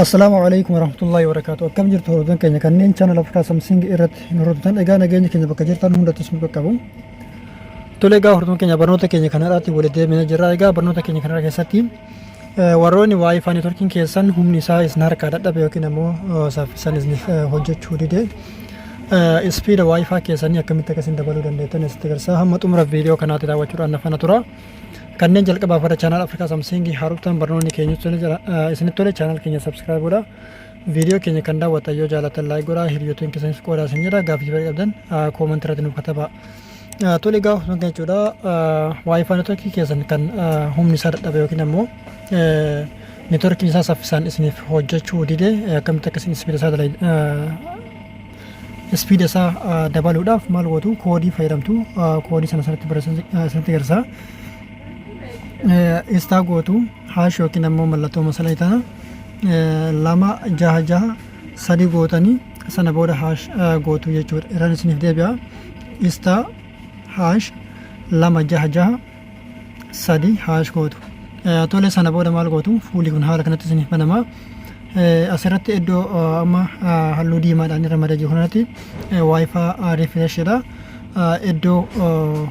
Assalaamu alaikum warahmatullahi wabarakatuh. Akkam jirtu hordoftoonni keenya kanneen channel Afrikaa Samsung irratti nu hordoftan? Egaa nageenya keenya bakka jirtan hundattis nu qaqqabu. Tole, egaa hordoftoonni keenya, barnoota keenya kanarraatti walitti deebinee jirra. Egaa barnoota keenya kanarra keessatti warroonni WiFi networkiin keessan humni isaa isin harkaa dadhabe yookiin ammoo saffisaan isiniif hojjechuu dide, speeda WiFi keessanii akkamitti akka isin dabaluu dandeettan isitti agarsiisa. Hamma xumura viidiyoo kanaatti daawwachuudhaan na faana tura. Kanneen jalqabaaf warra channel Afrikaa Samsung haaroftan, barnoonni keenya isinitti tole, channel keenya subscribe godha. Viidiyoo keenya kan daawwattan yoo jaalatan like godhaa, hiriyoottan keessanis qoodaa isin jedha. Gaaffii fedhii qabdan comment irratti nuuf katabaa. Tole, egaa osoo kan jechuudha, WiFi networkii keessan kan humni isaa dadhabe yookiin ammoo networkiin isaa saffisaan isiniif hojjechuu dide, akkamitti akka isin speeda isaa dabaluudhaaf maal gootu? Koodii fayyadamtu. Koodii sana sanatti barreessan isinitti agarsiisa. Star gootu, hash yookiin ammoo mallattoo masalaa tana 2 6 6 3 gootanii, sana booda hash gootu jechuudha. Irraan isiniif deebi'a. Star hash 2 6 6 3 hash gootu. Tole, sana booda maal gootu? Fuulli kun haala kanatti isiniif banama. Asirratti iddoo amma halluu diimaadhaan irra madee jiru kanatti WiFi refresh jedha. Iddoo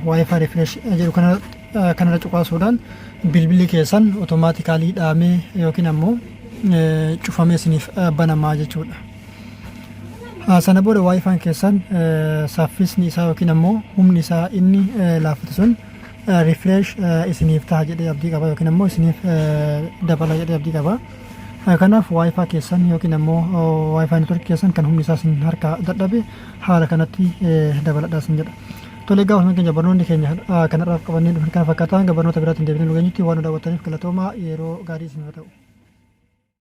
WiFi refresh jedhu kanarra cuqaasuudhaan bilbilli keessan automatically dhaamee yookiin ammoo cufamee isiniif banamaa jechuudha. Sana booda WiFiin keessan saffisni isaa yookiin ammoo humni isaa inni laaffate sun refresh isiniif ta'a jedhee abdii qaba, yookiin ammoo isiniif dabala jedhee abdii qaba. Kanaaf WiFi keessan yookiin ammoo WiFi networkii keessan kan humni isaa isin harkaa dadhabe haala kanatti dabaladhaa isin jedha. Tole, egaa osoo keenya barnoonni keenya kanarraaf qabannee dhufne kana fakkaata. Hanga barnoota biraatiin deebinee nu geenyutti waan nu daawwattaniif galatoomaa, yeroo gaarii isin haa ta'u.